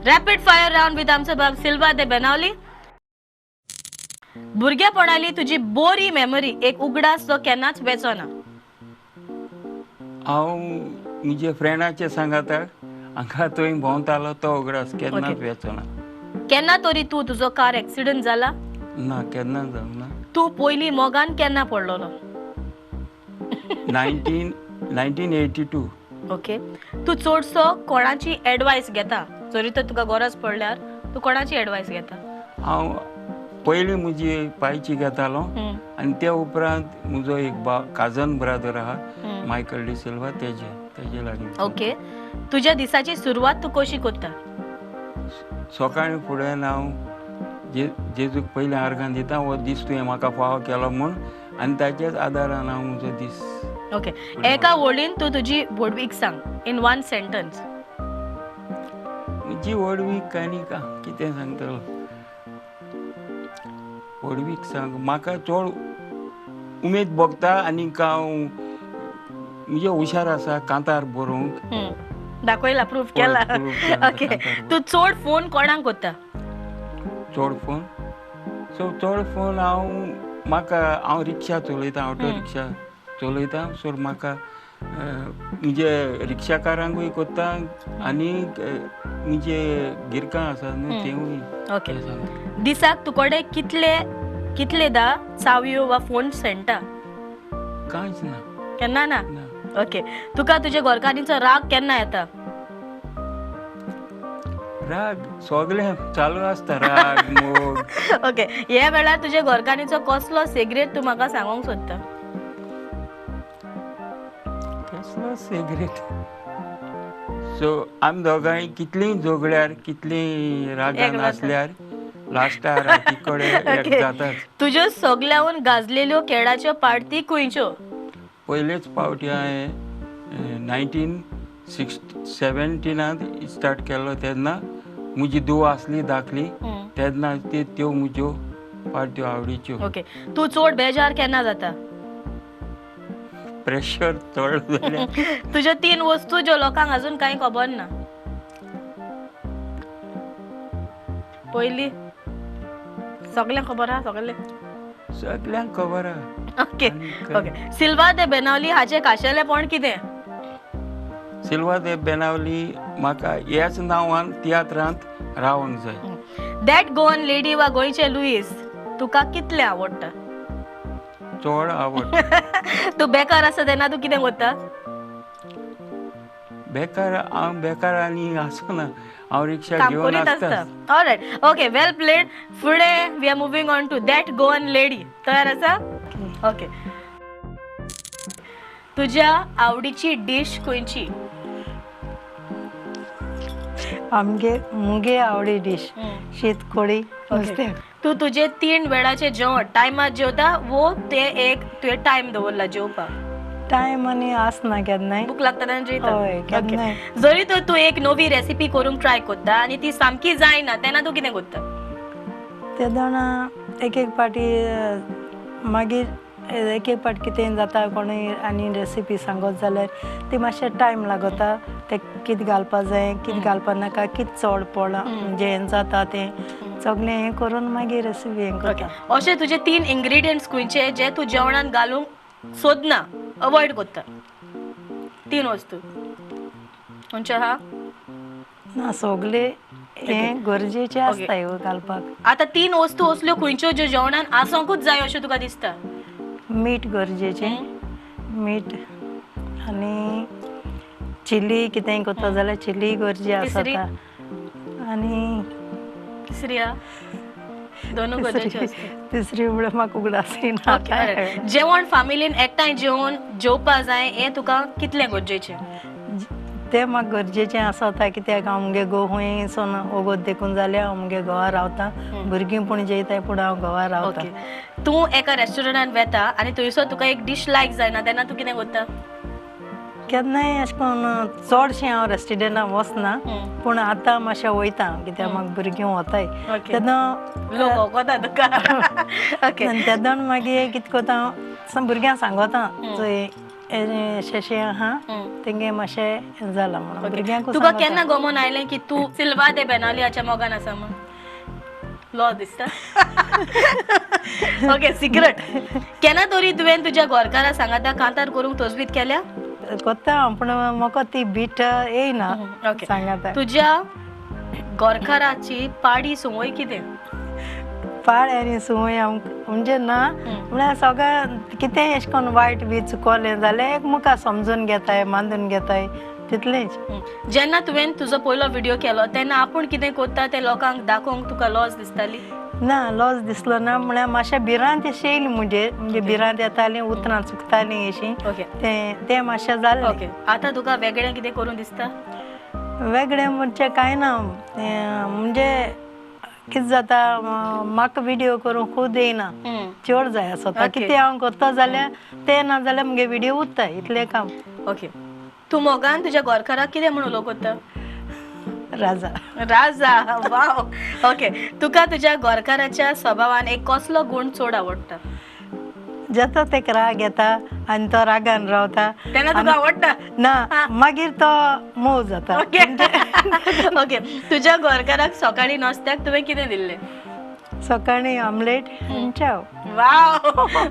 Rapid fire round with आमचो बाब सिल्वा दे बेनावली. भुरगेपणाली तुजी बोरी मेमरी, एक उगडास जो केन्नाच वेचो ना. हांव म्हजे फ्रेंडाचे सांगाता हांगा थंय भोंवतालो, तो उगडास केन्नाच वेचो ना. केन्ना तरी तूं तुजो कार एक्सिडंट जाला? ना, केन्ना जावंक ना. तूं पयलीं मोगान केन्ना पडलेलो? 1982. ओके. तूं चडसो कोणाची एडवायस घेता? जरी तर तुका गरज पडल्यार तूं कोणाची एडवायस घेता? हांव पयलीं म्हजी पायची घेतालो आनी त्या उपरांत म्हजो एक बा काजन ब्रादर आहा, मायकल डिसिल्वा, तेजे लागीं. ओके. तुज्या दिसाची सुरवात तूं कशी करता? सकाळीं फुडें हांव जेजूक पयलीं आर्गां दिता, हो दीस तुवें म्हाका फावो केलो म्हूण, आनी ताच्याच आदारान हांव म्हजो दीस. ओके. एका वळीन तूं तुजी व्हडवीक सांग, इन वन सेंटन्स. म्हजी व्हडवीक आनी कितें सांगतलो, व्हडवीक सांग, म्हाका चड उमेद भोगता आनी हांव म्हणजे हुशार आसा कांतार बरोवंक. दाखयला, प्रूफ केला. ओके. तूं चड फोन कोणाक करता? चड फोन, सो चड फोन हांव म्हाका हांव रिक्षा चलयता, ऑटो रिक्षा चलयता. सो म्हाका म्हणजे रिक्षाकारांकूय करता आनी म्हणजे गिरकां आसा न्हू तेवूय. ओके. दिसाक तुकडे कितले कितलेदा चावयो वा फोन सेंटा? कांयच ना. केन्ना ना? ओके. तुका तुज्या घरकान्नीचो राग केन्ना येता? राग सगळें चालू आसता, राग मोग. ओके. हे वेळार तुज्या घरकान्नीचो कसलो सिगरेट तूं म्हाका सांगूंक सोदता? कसलो सिगरेट? सो आमी दोगांय कितलीं झगड्यार, कितलीं रागान आसल्यार लास्टार राती कडेन एक जाताच. तुज्यो सगल्याहून गाजलेल्यो केळाच्यो पार्टी खंयच्यो? पयलेच पावटी हांवें 1917 स्टार्ट केल्लो, तेन्ना म्हजी धूव आसली धाकली, तेन्ना त्यो म्हज्यो पार्ट्यो आवडीच्यो. ओके. तूं चड बेजार केन्ना जाता? प्रेशर चड जाल्यार. तुज्यो तीन वस्तू ज्यो लोकांक अजून कांय खबर ना. पयली सगळ्यांक खबर आहा? सगळे सगळ्यांक खबर आहा. ओके. ओके. सिल्वा दे बेनावली हाचें खाशेलेपण कितें? सिल्वा दे बेनावली म्हाका ह्याच नांवान तियात्रांत रावंक जाय. That Goan lady वा गोंयचे लुईस तुका कितलें आवडटा? चड आवडटा. तूं बेकार आसा तेन्ना तूं कितें करता? बेकार हांव बेकार आनी आसना, हांव रिक्षा घेवन आसता. ऑलरायट. Okay, well played. फुडें we are moving on to that Goan lady. तयार आसा? ओके. तुज्या आवडीची डीश खंयची? आमगे मुगे आवडी डीश शीत कोळी नुस्तें. तूं तुजे 3 वेळाचे जेवण टायमार जेवता वो ते एक तुवें टायम दवरला जेवपाक? टायम आनी आसना केन्नाय, भूक लागता तेन्ना जेयता. हय, केन्नाय. जरी तर तूं एक नवी रेसिपी करूंक ट्राय करता आनी ती सामकी जायना तेन्ना तूं कितें करता? तेदोणा एक एक पाटी मागीर एक एक पाट कितें जाता, कोणूय आनी रेसिपी सांगत जाल्यार ती मातशें टायम लागता, ते कितें घालपा जाय, कितें घालपा नाका, कितें चड पडलां म्हणजे हें जाता तें सगळें हें करून मागीर रेसिपी हें करता. अशे तुजे 3 इंग्रेडियंट्स खंयचे जे तूं जेवणान घालूंक सोदना, अवॉयड करता? 3 वस्तू खंयच्यो आहा? ना, सगळे हें गरजेचें आसता घालपाक. आतां 3 वस्तू असल्यो खंयच्यो ज्यो जेवणान आसोंकूच जाय अशें तुका दिसता? मीठ गरजेचें, मीठ आनी चिली कितेंय करता जाल्यार चिली गरजे आसता. आनी तिसरी दोनूय गरजेच्यो आसता. तिसरी म्हळ्यार म्हाका उगडास येना. जेवण फामिलीन एकठांय जेवण जेवपा जाय हें तुका कितलें गरजेचें? तें म्हाका गरजेचें आसता, कित्याक हांव मुगे घोव खंय सोन वोगोत देखून जाल्यार हांव मुगे घोवा रावता, भुरगीं पूण जेयताय पूण हांव घोवा रावता. तूं एका रेस्टॉरंटान वेता आनी थंयसर तुका एक डीश लायक जायना तेन्ना तूं कितें करता? केन्नाय अशें करून चडशें हांव रेस्टॉरंटान वचना, पूण आतां मातशें वयता कित्याक म्हाका भुरगीं वताय तेन्ना लोक वता तुका. तेन्ना मागीर कितें करता हांव भुरग्यांक सांगता चोय अशें आहा तेंगे मातशें हें जालां म्हणून भुरग्यांकूय तुका सांगता. केन्ना गमोन आयलें की तूं सिल्वा दे बेनालियाच्या मोगान आसा म्हण? लॉ दिसता. Okay, secret. केन्ना तरी तुवें तुज्या घरकारा सांगाता कांतार करूंक तजवीज केल्या? कोत्ता हांव, पूण म्हाका ती बीट येयना. ओके. सांगाता. तुज्या घरकाराची पाडी संवय कितें? पाड आनी संवय आमकां म्हणजे ना, म्हळ्यार सगळें कितेंय अशें करून वायट बी चुकोलें जाल्यार एकमेका समजून घेताय, मानून घेताय, तितलेंच. जेन्ना तुवें तुजो पयलो व्हिडियो केलो तेन्ना आपूण कितें करता तें लोकांक दाखोवंक तुका लॉस दिसताली? ना, लॉस दिसलो ना. म्हळ्यार मातशें भिरांत अशी येयली म्हणजे म्हणजे भिरांत येताली, उतरां चुकतालीं अशीं. तें तें मातशें जालें. ओके, आतां तुका वेगळें कितें करूं दिसता? वेगळें म्हणजे कांय ना. तें म्हणजे कितें जाता, म्हाका व्हिडियो करूंक खूद येयना, चड जाय आसता. कितें हांव करता जाल्यार तें ना जाल्यार मुगे व्हिडियो उरता, इतलें काम. ओके, तूं मोगान तुज्या घरकाराक कितें म्हूण उलो करता? राजा. राजा, वाव. ओके, तुका तुज्या घरकाराच्या स्वभावान एक कसलो गूण चड आवडटा? जेतो तेका राग येता आनी तो रागान रावता तेन्ना तुका आवडटा? ना, मागीर तो मोव जाता. ओके ओके, तुज्या घरकाराक सकाळी नाश्त्याक तुवें कितें दिल्लें? सकाळी आमलेट आनी चाव. वाव,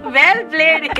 वेल प्लेड.